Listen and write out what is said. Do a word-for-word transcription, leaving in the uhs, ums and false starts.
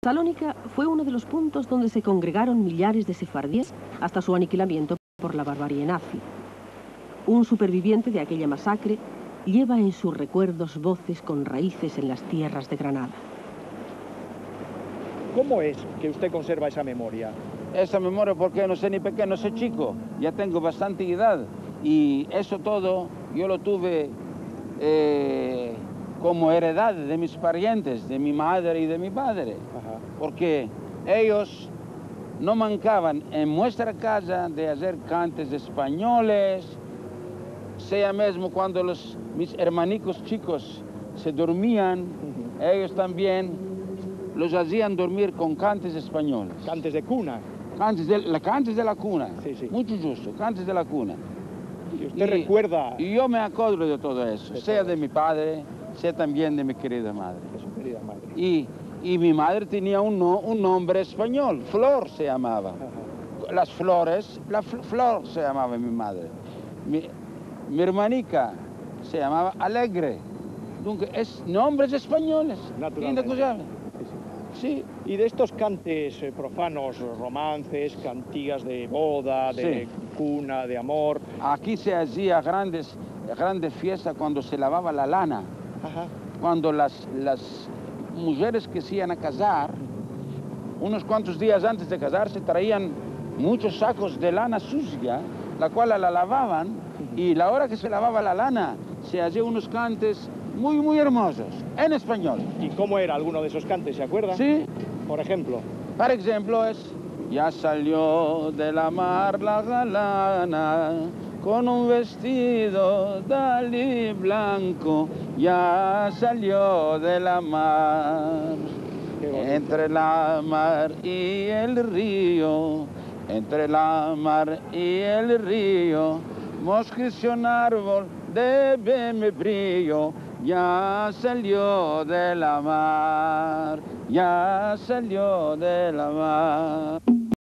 Salónica fue uno de los puntos donde se congregaron millares de sefardíes hasta su aniquilamiento por la barbarie nazi. Un superviviente de aquella masacre lleva en sus recuerdos voces con raíces en las tierras de Granada. ¿Cómo es que usted conserva esa memoria? Esa memoria, porque no se ni pekeno, no se chiko, ya tengo bastante edad, i eso todo yo lo tuve, eh, komo eredad de mis parientes, de mi madre i de mi padre, porke eyos no mankavan en muestra kaza de azer kantes espanyoles, sea mezmo kuando los, mis ermanikos chikos se dormian, eyos tambien los azian dormir kon kantes espanyoles. Kantes de kuna. Kantes de la, kantes de la kuna. Si, si. Muncho djusto, kantes de la kuna. I usted rekuerda? I yo me akodro de todo eso, sea de mi padre, sea tambien de mi kerida madre. De su kerida madre. I, i mi madre tenia un no-, un nombre espanyol, Flor se yamava. Las flores, la Fl-, Flor se yamava mi madre. Mi, mi ermanika se yamava Alegre. Dunke, es nombres espanyoles. Naturalmente. Si. I de estos kantes, eh, profanos, romanses, kantigas de boda, de kuna, de amor. Aki se azia grandes, grande fiesta kuando se lavava la lana. Kuando las, las mujeres ke se ivan a kazar, unos kuantos dias antes de kazarse, traian munchos sakos de lana susia, la kual la lavavan, i la ora ke se lavava la lana, se azia unos kantes muy, muy ermozos, en espanyol. I komo era alguno de esos kantes, se akuerda? Si. Por enshemplo. Por enshemplo, es: Ya salio de la mar la galana, kon un vestido dali blanko, ya salio de la mar. Ke bonito. Entre la mar i el rio, entre la mar i el rio, mos krese un arvol de membrillo, ya salio de la mar, ya salio de la mar.